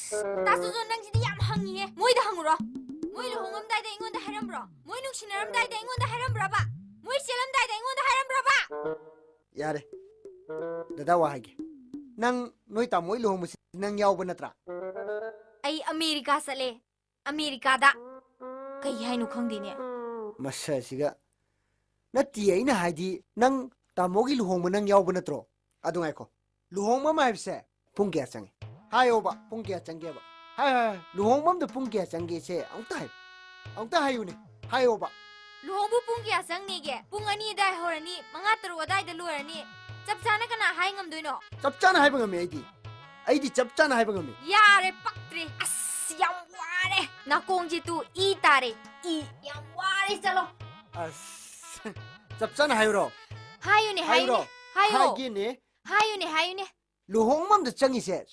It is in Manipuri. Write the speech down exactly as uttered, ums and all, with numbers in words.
ꯑꯁ, ꯇꯥ ꯁꯨꯖꯣꯟ, ꯅꯪꯁꯤꯗꯤ ꯌꯥꯝ ꯍꯪꯉꯤꯍꯦ꯫ ꯃꯣꯏꯗ ꯍꯪꯉꯨꯔꯣ꯫ ꯃꯣꯏ ꯂꯨꯍꯣꯡꯉꯝꯗꯥꯏꯗ ꯑꯩꯉꯣꯟꯗ ꯍꯥꯏꯔꯝꯕ꯭ꯔꯣ? ꯃꯣꯏ ꯅꯨꯡꯁꯤꯅꯔꯝꯗꯥꯏꯗ ꯑꯩꯉꯣꯟꯗ ꯍꯥꯏꯔꯝꯕ꯭ꯔꯕ? ꯃꯣꯏ ꯆꯦꯜꯂꯝꯗꯥꯏꯗ ꯑꯩꯉꯣꯟꯗ ꯍꯥꯏꯔꯝꯕ꯭ꯔꯕ? ꯌꯥꯔꯦ꯫ ꯗꯗꯥ, ꯋꯥ ꯍꯥꯏꯒꯦ꯫ ꯅꯪ ꯅꯣꯏ ꯇꯥꯃꯣ ꯍꯣꯏ ꯂꯨꯍꯣꯡꯕꯁꯤ ꯅꯪ ꯌꯥꯎꯕ ꯅꯠꯇ꯭ꯔꯥ? ꯑꯩ ꯑꯃꯦꯔꯤꯀꯥ ꯆꯠꯂꯦ꯫ ꯑꯃꯦꯔꯤꯀꯥꯗ꯫ ꯀꯩ ꯍꯥꯏꯅꯣ ꯈꯪꯗꯦꯅꯦ꯫ ꯃꯁꯛꯁꯤꯒ꯫ ꯅꯠꯇꯤꯌꯦ, ꯑꯩꯅ ꯍꯥꯏꯗꯤ ꯅꯪ ꯇꯥꯃꯣꯒꯤ ꯂꯨꯍꯣꯡꯕ ꯅꯪ ꯌꯥꯎꯕ ꯅꯠꯇ꯭ꯔꯣ? ꯑꯗꯨ ꯉꯥꯏꯈꯣ꯫ ꯂꯨꯍꯣꯡꯕ ꯑꯃ ꯍꯥꯏꯕꯁꯦ ꯄꯨꯡ ꯀꯌꯥ ꯆꯪꯉꯤ? ꯍꯥꯏꯌꯣꯕ, ꯄꯨꯡ ꯀꯌꯥ ꯆꯪꯒꯦꯕ? ꯍꯥꯏ, ꯍꯥꯏ, ꯍꯥꯏ꯫ ꯂꯨꯍꯣꯡꯕ ꯑꯝꯗ ꯄꯨꯡ ꯀꯌꯥ ꯆꯪꯒꯦꯁꯦ ꯑꯃꯨꯛꯇ ꯍꯥꯏꯌꯨ꯫ ꯑꯃꯨꯛꯇ ꯍꯥꯏꯌꯨꯅꯦ꯫ ꯍꯥꯏꯌꯣꯕ꯫ ꯂꯨꯍꯣꯡꯕ ꯄꯨꯡ ꯀꯌꯥ ꯆꯪꯅꯤꯒꯦ? ꯄꯨꯡ ꯑꯅꯤ ꯑꯗꯥꯏ ꯍꯧꯔꯅꯤ, ꯃꯉꯥ ꯇꯔꯨꯛ ꯑꯗꯥꯏꯗ ꯂꯣꯏꯔꯅꯤ꯫ ꯆꯞ ꯆꯥꯅ ꯀꯅꯥ ꯍꯥꯏ ꯉꯝꯗꯣꯏꯅꯣ? ꯆꯞ ꯆꯥꯅ ꯍꯥꯏꯕ ꯉꯝꯃꯤ ꯑꯩꯗꯤ꯫ ꯑꯩꯗꯤ ꯆꯞ ꯆꯥꯅ ꯍꯥꯏꯕ ꯉꯝꯃꯤ꯫ ꯌꯥꯔꯦ, ꯄꯛꯇ꯭ꯔꯦ꯫ ꯑꯁ, ꯌꯥꯝ ꯋꯥꯔꯦ꯫ ꯅꯥꯀꯣꯡꯁꯦ ꯇꯨ ꯏ ꯇꯥꯔꯦ꯫ ꯏ꯫ ꯌꯥꯝ ꯋꯥꯔꯦ, ꯆꯠꯂꯣ꯫ ꯑꯁ, ꯆꯞ ꯆꯥꯅ ꯍꯥꯏꯌꯨꯔꯣ? ꯍꯥꯏꯌꯨꯅꯦ, ꯍꯥꯏꯌꯨꯔꯣ? ꯍꯥꯏꯌꯨꯅꯦ, ꯍꯥꯏꯌꯣ꯫ ꯍꯥꯏꯒꯦꯅꯦ꯫ ꯍꯥꯏꯌꯨꯅꯦ, ꯍꯥꯏꯌꯨꯅꯦ꯫ ꯂꯨꯍꯣꯡꯕ ꯑꯝꯗ ꯆꯪꯉꯤꯁꯦ